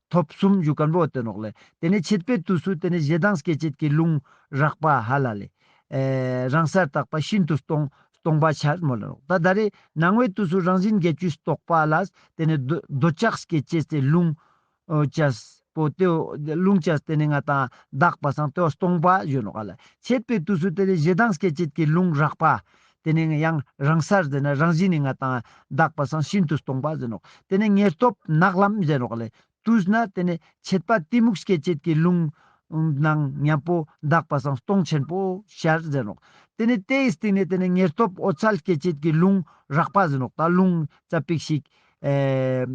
ཐོབ་གསུམ་ཞུ་ཁན་བོ་ཏེ་ནོག་ལེ། ཏེ་ནེ་མཆེད་པའི་དུས་སུ་ཏེ་ནེ་ཞེ་སྡང་སྐྱེ་བྱེད་ཀྱི་རླུང་རགས་པ་ཧ་ལ་ལེ། ཨེ་རང་སར་དག་པ་ཤིན་ཏུ་སྟོང་སྟོང་པ་འཆར་མོལ་ལ་ནོག་ཏ་ད་རེ་སྣང་བའི་དུས་སུ་རང་བཞིན་བརྒྱད་ཅུའི་རྟོག་པ་ལ་ཏེ་ནེ་འདོད་འདོད་ཆགས་སྐྱེ་བྱེད་ཀྱི་རླུང་ཨོ་ཅས་ པོ་ཏེ་རླུང་ཆ་ཏེ་ནེ་ང་ཏང་དག་པ་སང་ཏེ་བོ་སྟོང་པ་ཞུ་ནོག་ལེ། མཆེད་པའི་དུས་སུ་ཏེ་ནེ་ཞེ་སྡང་སྐྱེ་བྱེད་ཀྱི་རླུང་རགས་པ། ཏེ་ནེ་ཡང་རང་སར་ཟེར་ན་རང་བཞིན་ནི་ང་ཏང་དག་པ་སང་ཤིན་ཏུ་སྟོང་པ་ཟེར་ནོག། ཏེ་ནེ་ཉེར་ཐོབ་ནག་ལམ་ཟེར་ནོག་ལེ། དུས་ན་ཏེ་ནེ་མཆེད་པ་གཏི་མུག་སྐྱེ་བྱེད་ཀྱི་རླུང་ནང་མཉམ་པོ་དག་པ་སང་སྟོང་ཆེན་པོ་ཤར་ཟེར་ནོག། ཏེ་ནེ་ཏེའི་སྟེང་ནེ་ཏེ་ནེ་ཉེར་ཐོབ་འོད་གསལ་སྐྱེ་བྱེད་ཀྱི་རླུང་རགས་པ་ཟེར་ནོག། ད་རླུང་ཙ་པིག་ཞིག་ཨེ་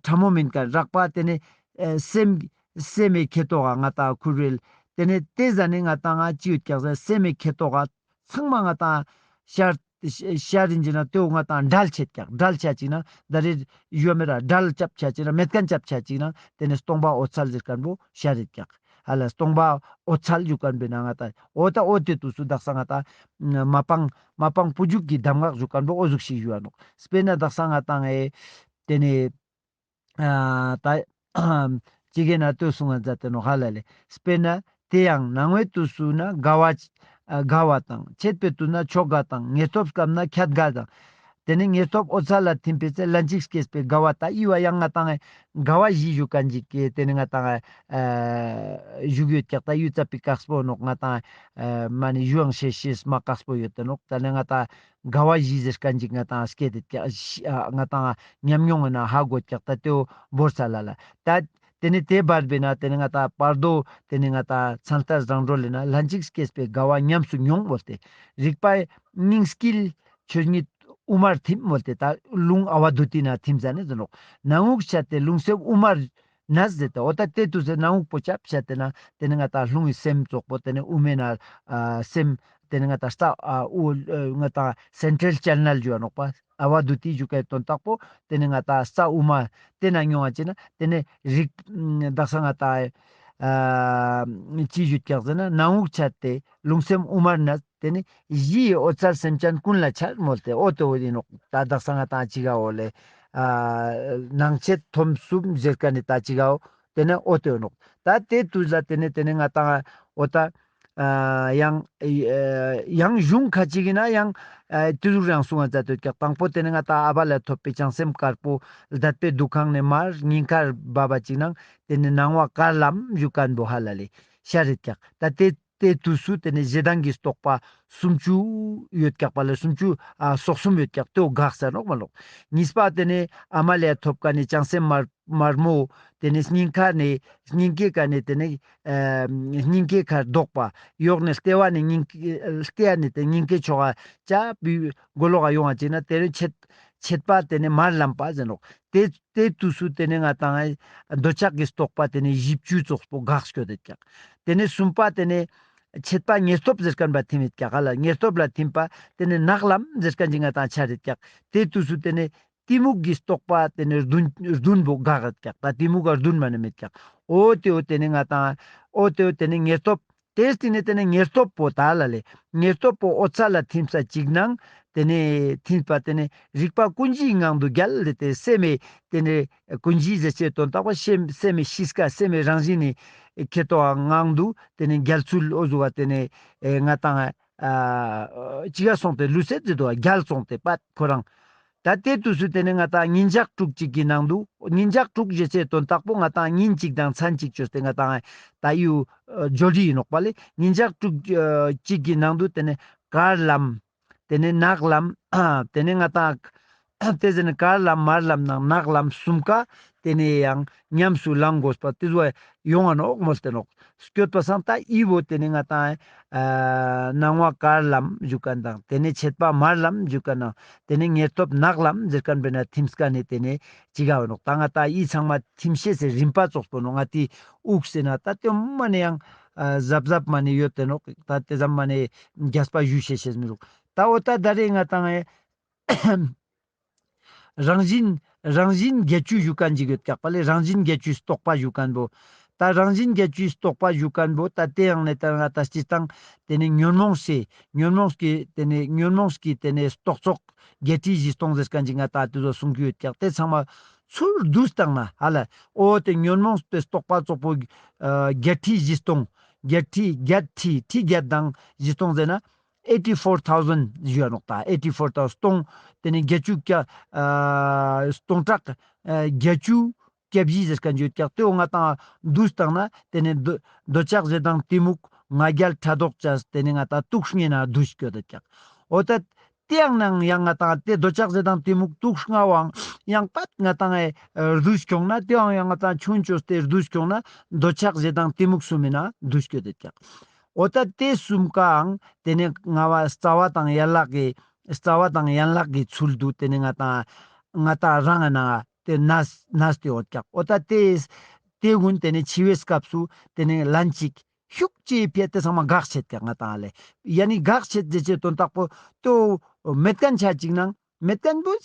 ཕྲ་མོ་མིན་ཀ་རགས་པ་ཏེ་ནེ་ཨེ་སེམས་སེམས་མེད་ཁེ་ཏོག་ག་ང་ཏང་ཁུར་རེལ། ཏེ་ནེ་ཏེ་ཟ་ནེ་ང་ཏང་ང་ཅི་ཡོད་ཀྱག་ཟེར་སེམས་མེད་ཁེ་ཏོག་ག་ཚང་མ་ང་ཏང་ཤར་ཤར་རིན་ཅི་ན་ཏེ་བོ་ང་ཏང་འགྲལ་ཆེད་ཀྱག། འགྲལ་ཆ་ཅིག་ན་ད་རེ་ཡོད་མེད་ར་འགྲལ་ཅབ་ཆ་ཅིག་ན་མེད་ཁན་ཅབ་ཆ་ཅིག་ན་ཏེ་ནེ་སྟོང་པ་འོད་གསལ་ཟེར་ཁན་བོ་ཤར་རེད་ཀྱག། ཧ་ལ་སྟོང་པ་འོད་གསལ་ཞུ་ཁན་བོ་ན་ང་ཏང་འོ་ད་འོ་ཏེ་དུས་སུ་དག་ས་ང་ཏང་མ་པང་མ་པང་བུ་འཇུག་གི་གདམས་ངག་ཞུ་ཁན་བོ་འོ་ཟུག་ཞིག་ཞུ་བ་ནོག། སྤེར་ན་དག་ས་ང་ཏང་ཨེ་ཏེ་ནེ་ཨ་ད་ཅི་གེ་ན་ལྟོས་གསུང་ང་མཛད་དེ་ནོག་ཧ་ལ་ལེ། དཔེར་ན་དེ་ཡང་སྣང་བའི་དུས་སུ་ན་དགའ་བ་དགའ་བ་དང་། མཆེད་པའི་དུས་ན་མཆོག་དགའ་དང་། ཉེར་ཐོབ་སྐབས་ན་ཁྱད་དགའ་དང་། དེ་ནས་ཉེར་ཐོབ་འོད་གསལ་ལ་ཐིམ་པའི་ཚེ་ལན་གཅིག་སྐྱེས་པའི་དགའ་བ་དག་ཡི་བ་ཡང་ང་ཏང་དགའ་བ་བཞི་ཞུ་མཁན་ཅིག་གི་དེ་ནས་ང་ཏང་ཞུ་གི་ཡོད་ཀྱག། ད་ཡུལ་ཙ་པིག་དཀགས་པོ་ནོག། ང་ཏང་མ་ནི་ཞུའང་ཤེས་ཤེས་མ་དཀགས་པོ་ཡོད་དེ་ནོག། ད་ནས་ང་ཏང་དགའ་བ་བཞི་ཟེར་མཁན་ཅིག་ང་ཏང་སྐྱེ་དེ་ཀྱག། ང་ཏང་ཉམས་མྱོང་ཡིན་ན་ཧ་གོ་ཀྱག། ད་དེའོ་བོར་ས་ལ་ལ་ད་དེ་ནས་དེ་བར་བས་ན་དེ་ནས་ང་ཏང་བར་དོ་དེ་ནས་ང་ཏང་མཚན་ལྟར་རང་གྲོལ་ལས་ན་ལྷན་ཅིག་སྐྱེས་པའི་དགའ་བ་ཉམས་སུ་མྱོང་བོར་ཏེ་རིག་པ་སྙིང་དཀྱིལ་ཆོས་ཉིད་དབུ་མར་ཐིམ་བོར་ཏེ་ད་རླུང་ཨ་བ་དྷཱུ་ཏི་ན་ཐིམ་ཟ་ནས་ཟེར་ནོག། སྣང་ངུག་ཆ་སྟེ་རླུང་སེམས་དབུ་མར་ན་ཟེར་ཏེ་འོ་ད་དེ་དུས་སེ་སྣང་ངུག་པོ་ཆ་བྱ་དེ་ན་དེ་ནས་ང་ཏང་རླུང་གི་སེམས་ཙོགས་པོ་དེ་ནས་དབུ་མའི་ན་ཨ་སེམས་དེ་ནས་ང་ཏང་རྩ་ཨ་དབུ་ང་ཏང་སེན་ཊྲལ་ཅེ་ནལ་ཞུ་བ་ནོག་པ། ཨ་བ་དྷཱུ་ཏི་ཞུ་མཁན་དོན་དག་པོ་དེ་ནས་ང་ཏང་རྩ་དབུ་མ་དེ་ན་མྱོང་བ་ཅིག་ན་དེ་ནས་རིག་དག་ས་ང་ཏང་ཨ་ཅི་ཞུ་ཀྱག་ཟེར་ན་སྣང་ངུག་ཆ་སྟེ་རླུང་སེམས་དབུ་མར་ན་དེ་ནས་གཞི་ཡི་འོད་གསལ་སེམས་ཅན་ཀུན་ལ་འཆར་མོལ་ཏེ་འོ་དེ་འོ་ཡིན་ནོག། ད་དག་ས་ང་ཏང་ཅི་ག་འོ་ལེ་ཨ་སྣང་མཆེད་ཐོབ་གསུམ་ཟེར་མཁན་ནི་ད་ཅི་ག་འོ་དེ་ནས་འོ་དེ་འོ་ནོག། ད་དེ་དུས་ལ་དེ་ནས་དེ་ནས་ང་ཏང་འོ་ད་ཨ་ཡང་ཨ་ཡང་གཞུང་ཁ་ཅིག་གི་ན་ཡང་ཨ་དེ་ཟུག་རང་གསུང་བ་མཛད་དེ་ཀྱག། དང་པོ་དེ་ནས་ང་ཏང་ཨ་བ་ལ་ཐོབ་པའི་བྱང་སེམས་དཀར་པོ་ལྡད་པའི་འདུ་ཁང་ནས་མར་སྙིང་ཁར་བབས་པ་ཅིག་ནང་དེ་ནས་སྣང་བ་དཀར་ལམ་ཞུ་མཁན་བོ་ཧ་ལ་ལེ་ཤར་རེད་ཀྱག། ད་དེ་དེ་དུས་སུ་དེ་ནས་ཞེ་སྡང་གི་རྟོག་པ་སུམ་ཅུ་ཡོད་ཀྱག་པ་ལ་སུམ་ཅུ་ཨ་སོ་གསུམ་ཡོད་ཀྱག། དེའོ་འགགས་ས་ནོག་མ་ལོག། གཉིས་པ་དེ་ནས་ཨ་མ་ལས་ཐོབ་མཁན་ནི་བྱང་སེམས་དམར་དམར་མོ་དེ་ནས་སྙིང་ཁ་ནས་སྙིང་གའི་ཀ་ནས་དེ་ནས་ཨ་སྙིང་གའི་ཁར་ལྡོག་པ་གཡོག་ནས་ལྟེ་བ་ནས་སྙིང་ལྟེ་བ་ནས་དེ་སྙིང་གའི་ཕྱོགས་ཀ་ཅ་བུའི་མགོ་ལོག་ག་ཡོང་བ་ཅིག་ན་དེ་རུ་མཆེད་མཆེད་པ་དེ་ནས་དམར་ལམ་པ་ཟེར་ནོག། དེ་དེ་དུས་སུ་དེ་ནས་ང་ཏང་འདོད་ཆགས་ཀྱི་རྟོག་པ་དེ་ནས་བཞི་བཅུ་ཙོགས་པོ་འགགས་སྐྱོད་དེ་ཀྱག། དེ་ནས་གསུམ་པ་དེ་ནས་མཆེད་པ་ཉེར་ཐོབ་ཟེར་མཁན་པ་ཐིམ་ཡོད་ཀྱག། ཧ་ལ་ཉེར་ཐོབ་ལ་ཐིམ་པ་དེ་ནས་ནག་ལམ་ཟེར་མཁན་ཅིག་ང་ཏང་འཆར་ཡོད་ཀྱག། དེ་དུས་སུ་དེ་ནས་གཏི་མུག་གི་རྟོག་པ་དེ་ནས་བདུན་བདུན་པོ་འགག་ཡོད་ཀྱག། ད་གཏི་མུག་ག་བདུན་མ་ནས་མེད་ཀྱག། འོ་དེའོ་དེ་ནས་ང་ཏང་འོ་དེའོ་དེ་ནས་ཉེར་ཐོབ། དེའི་སྟེང་ནས་དེ་ནས་ཉེར་ཐོབ་པོ་ད་ལ་ལེ། ཉེར་ཐོབ་པོ་འོད་གསལ་ལ་ཐིམ་ས་ཅིག་ནང་དེ་ནས་ཐིམ་པ་དེ་ནས་རིག་པ་ཀུན་གཞིའི་ངང་དུ་རྒྱལ་ལེ་དེ་སེམས་མེད་དེ་ནས་ཀུན་གཞི་ཟེར་ཅེས་དོན་དག་པ་སེམས་སེམས་མེད་གཤིས་ཀ་སེམས་མེད་རང་བཞིན་ནི་ཁེ་ཏོ་ངང་དུ་དེ་ནས་རྒྱལ་ཚུལ་འོ་ཟུག་བ་དེ་ནས་ཨེ་ང་ཏང་ཨ་ཅི་ག་སོང་སྟེ་ལུས་སེ་ཟེར་དོ་རྒྱལ་སོང་སྟེ་པད་ཁོ་རང་། ད་དེ་དུས་སུ་དེ་ནས་ང་ཏང་ཉིན་ཞག་དྲུག་ཅིག་གི་ནང་དུ་ཉིན་ཞག་དྲུག་ཞེས་ཟེར་དོན་དག་པོ་ང་ཏང་ཉིན་གཅིག་དང་མཚན་གཅིག་བཅོས་ཏེ་ང་ཏང་ད་ཡུ་ཇོ་རི་ཡིན་ནོག་པ་ལེ། ཉིན་ཞག་དྲུག་ཅིག་གི་ནང་དུ་དེ་ནས་དཀར་ལམ་དེ་ནས་ནག་ལམ་དེ་ནས་ང་ཏང་དེ་ཟེར་ནས་དཀར་ལམ་དམར་ལམ་ནང་ནག་ལམ་གསུམ་ཀ་དེ་ནས་ཡང་ཉམས་སུ་བླང་དགོས་པ་དེ་ཟུག་ཡོང་ང་ནོག་མོལ་ཏེ་ནོག། སྐྱོད་པ་སང་ད་ཨི་བོ་དེ་ནས་ང་ཏང་ཨ་སྣང་བ་དཀར་ལམ་ཞུ་མཁན་དང་དེ་ནས་མཆེད་པ་དམར་ལམ་ཞུ་མཁན་དང་དེ་ནས་ཉེར་ཐོབ་ནག་ལམ་ཟེར་མཁན་བས་ན་ཐིམ་སྐ་ནས་དེ་ནས་ཅི་ག་བ་ནོག། ད་ང་ཏང་ཨི་ཚང་མ་ཐིམ་ཤེས་སི་རིམ་པ་ཙོགས་པོ་ནོག། ང་ཏི་དབུགས་ཟེར་ན་ད་དེ་མ་ནས་ཡང་ཨ་གཟབ་གཟབ་མ་ནས་ཡོད་དེ་ནོག། ད་དེ་ཙམ་མ་ནས་རྒྱས་པ་ཞུ་ཤེས་ཤེས་མི་རུག། ད་འོ་ད་ད་རེས་ང་ཏང་ཨེ་རང་བཞིན་རང་བཞིན་བརྒྱད་ཅུ་ཞུ་མཁན་ཅིག་ཡོད་ཀྱག་པ་ལེ། རང་བཞིན་བརྒྱད་ཅུའི་རྟོག་པ་ཞུ་མཁན་བོ། ད་རང་བཞིན་བརྒྱད་ཅུའི་རྟོག་པ་ཞུ་མཁན་བོ་ད་དེ་ཡང་ནས་ད་ང་ད་སྤྱིར་བཏང་དེ་ནས་ཉོན་མོངས་སི་ཉོན་མོངས་ཀྱི་དེ་ནས་ཉོན་མོངས་ཀྱི་དེ་ནས་རྟོག་ཚོགས་བརྒྱད་ཁྲི་བཞི་སྟོང་ཟེར་མཁན་ཅིག་ང་ད་དེ་ཚོ་གསུང་རྒྱུ་ཡོད་ཀྱག། དེ་ཚང་མ་ཚུར་བསྡུས་བཏང་ན་ཧ་ལ་འོ་དེ་ཉོན་མོངས་པའི་རྟོག་པ་ཙོགས་པོ་ཨ་བརྒྱད་ཁྲི་བཞི་སྟོང་བརྒྱད་ཁྲི་བརྒྱད་ཁྲི་ཁྲི་བརྒྱད་དང་བཞི་སྟོང་ཟེར་ན། ཨེ་ཊི་ཕོར་ཐའུ་ཟེན་ཞུ་ཡ་ནོག། ད་ཨེ་ཊི་ཕོར་ཐའུ་ཟེན་སྟོང་དེ་ནས་བརྒྱད་ཅུ་ཀ་ཨ་སྟོང་ཕྲག་ཨ་བརྒྱད་ཅུ་ སྐྱབས་གཞི་ཟེར་ཁན་ཅིག་ཡོད་ཀྱག། ཏེ་བོ་ང་ཏང་བསྡུས་བཏང་ན་ཏེ་ནེ་འདོད་འདོད་ཆགས་ཞེ་སྡང་གཏི་མུག་ང་རྒྱལ་ཕྲག་དོག་ཅས་ཏེ་ནེ་ང་ཏང་དུག་ལྔའི་ནང་བསྡུས་སྐྱོད་དེ་ཀྱག། འོ་ད་ཏེ་ཡང་ནང་ཡང་ང་ཏང་ཏེ་འདོད་ཆགས་ཞེ་སྡང་གཏི་མུག་དུག་ལྔ་བོའང་ཡང་པད་ང་ཏང་ཨེ་བསྡུས་ཁྱོང་ན་ཏེ་བོའང་ཡང་ང་ཏང་ཆུང་ཅོས་ཏེ་བསྡུས་ཁྱོང་ན་འདོད་ཆགས་ཞེ་སྡང་གཏི་མུག་གསུམ་མི་ནང་བསྡུས་སྐྱོད་དེ་ཀྱག། འོ་ད་ཏེ་གསུམ་ཀའང་ཏེ་ནེ་ང་བ་རྩ་བ་དང་ཡན་ལག་གི་རྩ་བ་དང་ཡན་ལག་གི་ཚུལ་དུ་ཏེ་ནེ་ང་ཏང་ང་ཏང་རང་ང་ནང་ཏེ་ནས་ནས་ཏེ་ཡོད་ཀྱག། འོ་ད་ཏེ་ཏེ་གུན་ཏེ་ནེ་འཆི་བའི་སྐབས་སུ་ཏེ་ནེ་ལན་ཅིག་ཤུགས་ཅིག་ཕི་ཏེ་ཚང་མ་འགག་ཆེད་ཀྱག་ང་ཏང་ལེ། ཡ་ནི་འགག་ཆེད་ཟེར་ཅེས་དོན་དག་པོ་ཏོ་མེད་ཁན་ཆ་ཅིག་ནང་མེད་ཁན་བོ་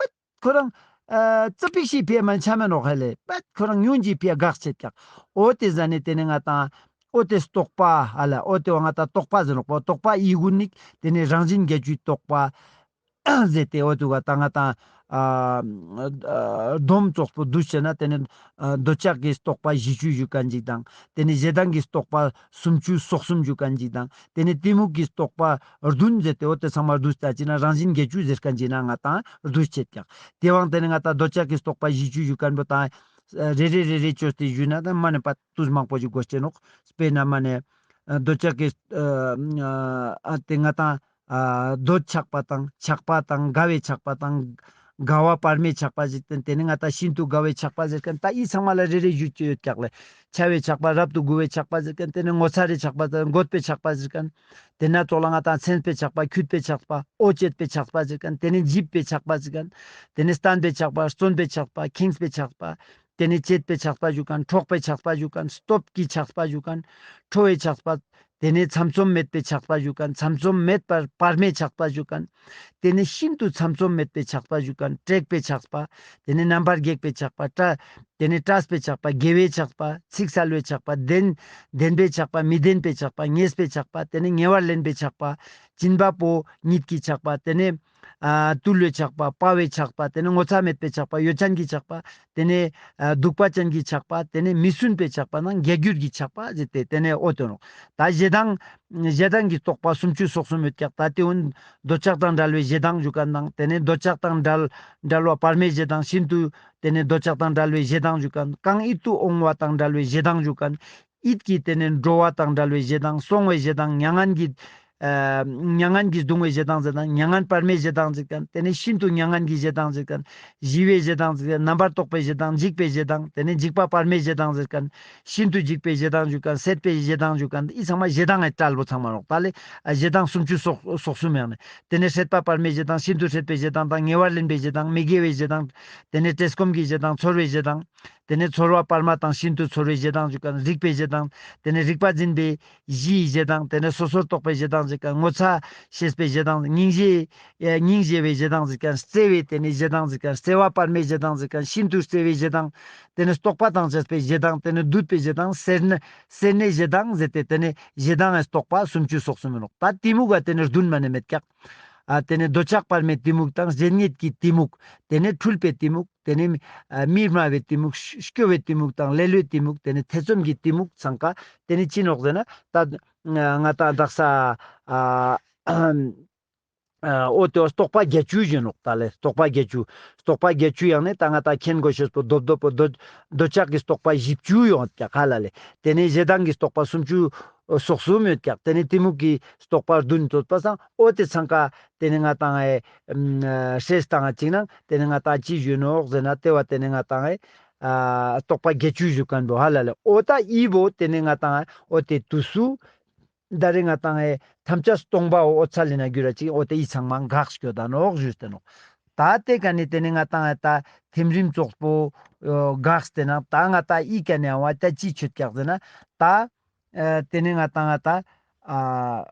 པད་ཁོ་རང་ཨ་ཙི་པིག་ཤིག་ཕི་མན་ཆ་མེད་ནོག་ཧ་ལེ། པད་ཁོ་རང་ཉུང་ཅིག་ཕི་འགག་ཆེད་ཀྱག། འོ་ཏེ་ཟ་ནེ་ཏེ་ནེ་ང་ཏང་འོ་ཏེ་རྟོག་པ་ཧ་ལ་འོ་ཏེ་བོ་ང་ཏང་རྟོག་པ་ཟེར་ནོག་པ། རྟོག་པ་ཡི་གུན་ནི་ཏེ་ནེ་རང་བཞིན་བརྒྱད་ཅུའི་རྟོག་པ་ཟེར་ཏེ་འོ་ཏེ་བོ་ད་ང་ཏང་ཨ་ཨ་སྡོམ་ཙོགས་པོ་བསྡུས་ཅེ་ན་ཏེ་ནེ་ཨ་འདོད་ཆགས་ཀྱི་རྟོག་པ་བཞི་བཅུ་ཞུ་ཁན་ཅིག་དང་ཏེ་ནེ་ཞེ་སྡང་གི་རྟོག་པ་སུམ་ཅུ་སོ་གསུམ་ཞུ་ཁན་ཅིག་དང་ཏེ་ནེ་གཏི་མུག་གི་རྟོག་པ་བདུན་ཟེར་ཏེ་འོ་ཏེ་ཚང་མ་བསྡུས་ལྟ་ཅི་ན་རང་བཞིན་བརྒྱད་ཅུ་ཟེར་ཁན་ཅིག་ན་ང་ཏང་བསྡུས་ཆེད་ཀྱག། ཏེ་བོའང་ཏེ་ནེ་ང་ཏང་འདོད་ཆགས་ཀྱི་རྟོག་པ་བཞི་བཅུ་ཞུ་ཁན་བོ་དང་རེ་རེ་རེ་རེ་ཅོས་ཏེ་ཞུས་ན་ད་མ་ནེ་པ་ཏུས་མང་པོ་ཞིག་དགོས་ཅེ་ནོག། དཔེར་ན་མ་ནེ་འདོད་ཆགས་ཀྱི་ཨ་ཏེ་ང་ཏང་ཨ་འདོད་ཆགས་པ་དང་ཆགས་པ་དང་དགའ་བའི་ཆགས་པ་དང་དགའ་བ་བར་མའི་ཆགས་པ་ཞིག་ཏེ་ནེ་ང་ཏང་ཤིན་ཏུ་དགའ་བའི་ཆགས་པ་ཟེར་ཁན་ད་འི་ཚང་མ་ལ་རེ་རེ་ཞུ་ཅེས་ཡོད་ཀྱག་ལེ། ཆ་བའི་ཆགས་པ་རབ་ཏུ་མགུ་བའི་ཆགས་པ་ཟེར་ཁན་ཏེ་ནེ་ངོ་ཚ་རེ་ཆགས་པ་ཟེར་ཁན་འགོད་པའི་ཆགས་པ་ཟེར་ཁན་ཏེ་ནེ་ཙོགས་ལ་ང་ཏང་མཚན་དཔེ་ཆགས་པ་འཁྱུད་པའི་ཆགས་པ་འོ་བྱེད་པའི་ཆགས་པ་ཟེར་ཁན་ཏེ་ནེ་འཇིབ་པའི་ཆགས་པ་ཟེར་ཁན་ཏེ་ནེ་བསྟན་པའི་ཆགས་པ་བརྩོན་པའི་ཆགས་པ་ཁེངས་པའི་ཆགས་པ་ཏེ་ནེ་བྱེད་པའི་ཆགས་པ་ཞུ་ཁན་འཕྲོག་པའི་ཆགས་པ་ཞུ་ཁན་སྟོབས་ཀྱི་ཆགས་པ་ཞུ་ཁན་ཁྲོ་བའི་ཆགས་པ་ཏེ་ནེ་ཚམ་ཚོམ་མེད་པའི་ཆགས་པ་ཞུ་ཁན་ཚམ་ཚོམ་མེད་པར་བར་མའི་ཆགས་པ་ཞུ་ཁན་ཏེ་ནེ་ཤིན་ཏུ་ཚམ་ཚོམ་མེད་པའི་ཆགས་པ་ཞུ་ཁན་དྲེགས་པའི་ཆགས་པ་ཏེ་ནེ་རྣམ་པར་སྒེག་པའི་ཆགས་པ་ཏྲ་ཏེ་ནེ་སྐྲག་པའི་ཆགས་པ་དགེ་བའི་ཆགས་པ་ཚིག་གསལ་བའི་ཆགས་པ་བདེན་བདེན་པའི་ཆགས་པ་མི་བདེན་པའི་ཆགས་པ་ཉེས་པའི་ཆགས་པ་ཏེ་ནེ་ཉེ་བར་ལེན་པའི་ཆགས་པ་སྦྱིན་པ་པོ་ཉིད་ཀྱི་ཆགས་པ་ཏེ་ནེ་ཨ་བཏུལ་བའི་ཆགས་པ་དཔའ་བའི་ཆགས་པ་ཏེ་ནེ་ངོ་ཚ་མེད་པའི་ཆགས་པ་ཡོ་བྱད་ཀྱི་ཆགས་པ་ཏེ་ནེ་ཨ་གདུག་པ་ཅན་གྱི་ཆགས་པ་ཏེ་ནེ་མི་སྲུན་པའི་ཆགས་པ་ནང་བརྒྱད་འགྱུར་གྱི་ཆགས་པ་ཟེར་ཏེ་ཏེ་ནེ་འོ་ཏེ་ནོག། ད་ཞེ་སྡང་ཞེ་སྡང་གི་རྟོག་པ་སུམ་ཅུ་སོ་གསུམ་ཡོད་ཀྱག། ད་ཏེ་འུན་འདོད་ཆགས་དང་བྲལ་བའི་ཞེ་སྡང་ཞུ་ཁན་དང་ཏེ་ནེ་འདོད་ཆགས་དང་བྲལ་བྲལ་བ་བར་མའི་ཞེ་སྡང་ཤིན་ཏུ་ཏེ་ནེ་འདོད་ཆགས་དང་བྲལ་བའི་ཞེ་སྡང་ཞུ་ཁན་གང་ཡིད་དུ་འོང་བ་དང་བྲལ་བའི་ཞེ་སྡང་ཞུ་ཁན་ཡིད་ཀྱི་ཏེ་ནེ་འགྲོ་བ་དང་བྲལ་བའི་ཞེ་སྡང་སོང་བའི་ཞེ་སྡང་མྱ་ངན་གྱི་ཨ་མྱ་ངན་གྱིས་གདུང་བའི་ཞེ་སྡང་ཟེར་དང་མྱ་ངན་བར་མའི་ཞེ་སྡང་ཟེར་ཁན་ཏེ་ནེ་ཤིན་ཏུ་མྱ་ངན་གྱི་ཞེ་སྡང་ཟེར་ཁན་ཞི་བའི་ཞེ་སྡང་ཟེར་ཁན་རྣམ་པར་རྟོག་པའི་ཞེ་སྡང་འཇིགས་པའི་ཞེ་སྡང་ཏེ་ནེ་འཇིགས་པ་བར་མའི་ཞེ་སྡང་ཟེར་ཁན་ཤིན་ཏུ་འཇིགས་པའི་ཞེ་སྡང་ཞུ་ཁན་སྲེད་པའི་ཞེ་སྡང་ཞུ་ཁན་འི་ཚང་མ་ཞེ་སྡང་ངི་གྲལ་པོ་ཚང་མ་ནོག། ད་ལེ་ཞེ་སྡང་སུམ་ཅུ་སོ་སོ་གསུམ་ཡང་ནེ་ཏེ་ནེ་སྲེད་པ་བར་མའི་ཞེ་སྡང་ཤིན་ཏུ་སྲེད་པའི་ཞེ་སྡང་དང་ཉེ་བར་ལེན་པའི་ཞེ་སྡང་མི་དགེ་བའི་ཞེ་སྡང་ཏེ་ནེ་བཀྲེས་སྐོམ་གྱི་ཞེ་སྡང་ཚོར་བའི་ཞེ་སྡང་ཏེ་ནེ་ཚོར་བ་བར་མ་དང་ཤིན་ཏུ་ཚོར་བའི་ཞེ་སྡང་ཞུ་ཁན་རིག་པའི་ཞེ་སྡང་ཏེ་ནེ་རིག་པ་འཛིན་པའི་གཞིའི་ཞེ་སྡང་ཏེ་ནེ་སོ་སོར་རྟོག་པའི་ཞེ་སྡང་ཞུ་ཁན་ངོ་ཚ་ཤེས་པའི་ཞེ་སྡང་སྙིང་རྗེ་ཨེ་སྙིང་རྗེ་བའི་ཞེ་སྡང་ཞུ་ཁན་བརྩེ་བའི་ཏེ་ནེ་ཞེ་སྡང་ཞུ་ཁན་བརྩེ་བ་བར་མའི་ཞེ་སྡང་ཞུ་ཁན་ཤིན་ཏུ་བརྩེ་བའི་ཞེ་སྡང་ཏེ་ནེ་རྟོག་པ་དང་བཅས་པའི་ཞེ་སྡང་ཏེ་ནེ་སྡུད་པའི་ཞེ་སྡང་སེར་སྣ་སེར་སྣའི་ཞེ་སྡང་ཟེར་ཏེ་ཏེ་ནེ་ཞེ་སྡང་ངི་རྟོག་པ་སུམ་ཅུ་སོ་གསུམ་ཨིན་ནོག། ད་གཏི་མུག་ག་ཏེ་ནེ་བདུན་མ་ནེ་མེད་ཀྱག། ཨ་ཏེ་ནེ་འདོད་ཆགས་བར་མའི་གཏི་མུག་དང་རྗེན་གཉིད་ཀྱི་གཏི་མུག་ཏེ་ནེ་འཁྲུལ་པའི་གཏི་མུག་ཏེ་ནེ་ཨ་མིག་དམར་བའི་གཏི་མུག་སྐྱོ་བའི་གཏི་མུག་དང་ལེ་ལོའི་གཏི་མུག་ཏེ་ནེ་ཐེ་ཚོམ་གྱི་གཏི་མུག་ཚང་ཀ་ཏེ་ནེ་ཅི་ནོག་ཟེར་ན་ད་ང་ཏང་དག་ས་ཨ་ཨ་འོ་ཏེ་བོ་རྟོག་པ་བརྒྱད་ཅུ་ཨིན་ནོག། ད་ལེ་རྟོག་པ་བརྒྱད་ཅུ་རྟོག་པ་བརྒྱད་ཅུ་ཡང་ནེ་ད་ང་ཏང་མཁྱེན་དགོས་ཤེས་པོ་རྡོབ་རྡོབ་པོ་འདོད་འདོད་ཆགས་ཀྱི་རྟོག་པ་བཞི་བཅུ་ཡོང་ཀྱག་ཧ་ལ་ལེ། ཏེ་ནེ་ཞེ་སྡང་གི་རྟོག་པ་སུམ་ཅུ་སོ་གསུམ་ཡོད་ཀྱག། ཏེ་ནེ་གཏི་མུག་གི་རྟོག་པ་བདུན་ཡོད་པ་སང་འོ་ཏེ་ཚང་ཀ་ཏེ་ནེ་ང་ཏང་ཨེ་ཨམ་ཨ་སྲེས་བཏང་ཅིག་ནང་ཏེ་ནེ་ང་ཏང་ཅི་ཞུ་ནོག་ཟེར་ན་ཏེ་བ་ཏེ་ནེ་ང་ཏང་ཨེ་ཨ་རྟོག་པ་བརྒྱད་ཅུ་ཞུ་ཁན་བོ་ཧ་ལ་ལེ། འོ་ད་འི་བོ་ཏེ་ནེ་ང་ཏང་ཨེ་འོ་ཏེ་དུས་སུ་ད་རེ་ང་ཏང་ཨེ་ཐམས་ཅད་སྟོང་པའོ་འོད་གསལ་ལས་ན་གྱུར་ར་ཅིག་འོ་ཏེ་འི་ཚང་མ་འགག་སྐྱོད་ད་ནོག་ཞུས་ཏེ་ནོག། ད་ཏེ་ཀ་ནེ་ཏེ་ནེ་ང་ཏང་ཨེ་ད་ཐིམ་རིམ་ཙོགས་པོ་འགག་སྟེ་ན་ད་ང་ཏང་འི་ཀ་ནེ་ཨ་བ་ད་ཅི་ཆོད་ཀྱག་ཟེར་ན་ད་ཨེ་ཏེ་ནེ་ང་ཏང་ཨེ་ད་ཨ་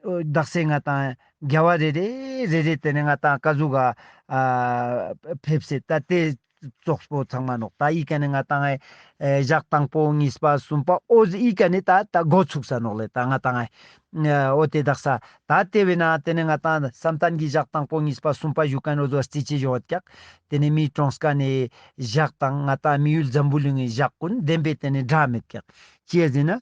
དག་ས་ང་ཏང་རྒྱལ་བ་རེ་རེ་རེ་རེ་ཏེ་ནེ་ང་ཏང་ཀ་ཟུག་ག་ཨ་ཕེབས་སེ་ད་ཏེ་ཙོགས་པོ་ཚང་མ་ནོག། ད་འི་ཀ་ནེ་ང་ཏང་ཨེ་ཞག་དང་པོ་གཉིས་པ་གསུམ་པ་འོ་ཟི་འི་ཀ་ནེ་ད་ད་འགོ་ཚུགས་ས་ནོག་ལེ། ད་ང་ཏང་ཨེ་འོ་ཏེ་དག་ས་ད་ཏེ་བས་ན་ཏེ་ནེ་ང་ཏང་བསམ་གཏན་གྱི་ཞག་དང་པོ་གཉིས་པ་གསུམ་པ་ཞུ་ཁན་འོ་ཟོ་རྩི་ཅེས་ཡོད་ཀྱག། ཏེ་ནེ་མིའི་གྲོངས་ཁན་ནི་ཞག་དང་ང་ཏང་མི་ཡུལ་འཛམ་བུ་གླིང་གི་ཞག་གུན་བདེན་པའི་ཏེ་ནེ་འདྲ་མེད་ཀྱག། ཅི་ཡ་ཟེར་ན།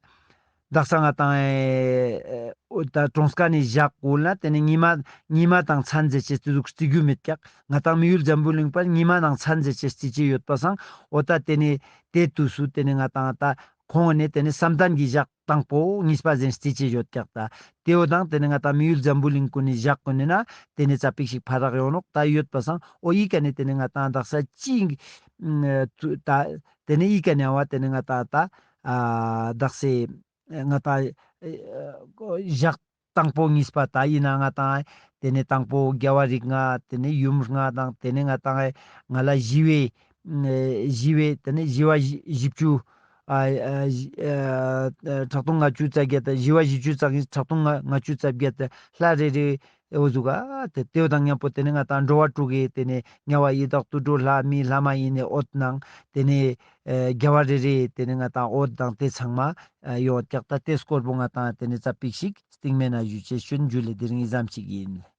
དག་ས་ང་ཏང་ཨེ་ཨོ་ད་གྲོངས་ཀ་ནེ་ཞག་གུན་ལ་ཏེ་ནེ་ཉི་མ་ཉི་མ་དང་མཚན་ཟེར་ཅེས་ཏེ་ཟུག་རྩི་རྒྱུ་མེད་ཀྱག། ང་ཏང་མི་ཡུལ་འཛམ་བུ་གླིང་པར་ཉི་མ་དང་མཚན་ཟེར་ཅེས་རྩི་ཅེས་ཡོད་པ་སང་ཨོ་ད་ཏེ་ནེ་ཏེ་དུས་སུ་ཏེ་ནེ་ང་ཏང་ད་ཁོང་ནེ་ཏེ་ནེ་བསམ་གཏན་གྱི་ཞག་དང་པོ་གཉིས་པ་ཟེར་རྩི་ཅེས་ཡོད་ཀྱག། ད་ཏེ་བོ་དང་ཏེ་ནེ་ང་ཏང་མི་ཡུལ་འཛམ་བུ་གླིང་གུན་ནི་ཞག་གུན་ནི་ན་ཏེ་ནེ་ཙ་པིག་ཞིག་ཕ་རག་ཡོང་ནོག། ད་ཡོད་པ་སང་ཨོ་ཨི་ཀ་ནེ་ཏེ་ནེ་ང་ཏང་དག་ས་ཅི་ཨ་ད་ཏེ་ནེ་ཨི་ཀ་ནེ་ཨ་བ་ཏེ་ནེ་ང་ཏང་ད་ཨ་དག་ས་ང་ཏང་ཨ་ཞག་དང་པོ་གཉིས་པ་ད་ཨིན་ན་ང་ཏང་ཏེ་ནེ་དང་པོ་རྒྱལ་བ་རིགས་ལྔ་ཏེ་ནེ་ཡུམ་ལྔ་དང་ཏེ་ནེ་ང་ཏང་ང་ལ་ཞི་བའི་ཨ་ཞི་བའི་ཏེ་ནེ་ཞི་བ་བཞི་བཅུ་ཨ་ཨ་ཨ་ཁྲག་འཐུང་ལྔ་བཅུ་རྩ་བརྒྱད་དང་ཞི་བ་བཞི་བཅུ་རྩ་གཉིས་ཁྲག་འཐུང་ལྔ་བཅུ་རྩ་བརྒྱད་དང་ལྷ་རེ་རེ་འོ་ཟུག་ག་ཏེ་ཏེ་བོ་དང་མཉམ་པོ་ཏེ་ནེ་ང་ཏང་འགྲོ་བ་དྲུག་གི་ཏེ་ནེ་དམྱལ་བ་ཡི་དྭགས་དུད་འགྲོ་ལྷ་མི་ལྷ་མ་ཡིན་ནི་འོད་ནང་ཏེ་ནེ་ཨ་རྒྱལ་བ་རེ་རེ་ཏེ་ནེ་ང་ཏང་འོད་དང་ཏེ་ཚང་མ་ཨ་ཡོད་ཀྱག། ད་ཏེ་སྐོར་པོ་ང་ཏང་ཏེ་ནེ་ཙ་པིག་ཞིག་སྟིང་མའི་ནང་ཞུ་ཅེས་ཞུ་ཨིན། ཇུ་ལེ། དེ་རིང་ཨི་ཙམ་ཞིག་ཨིན།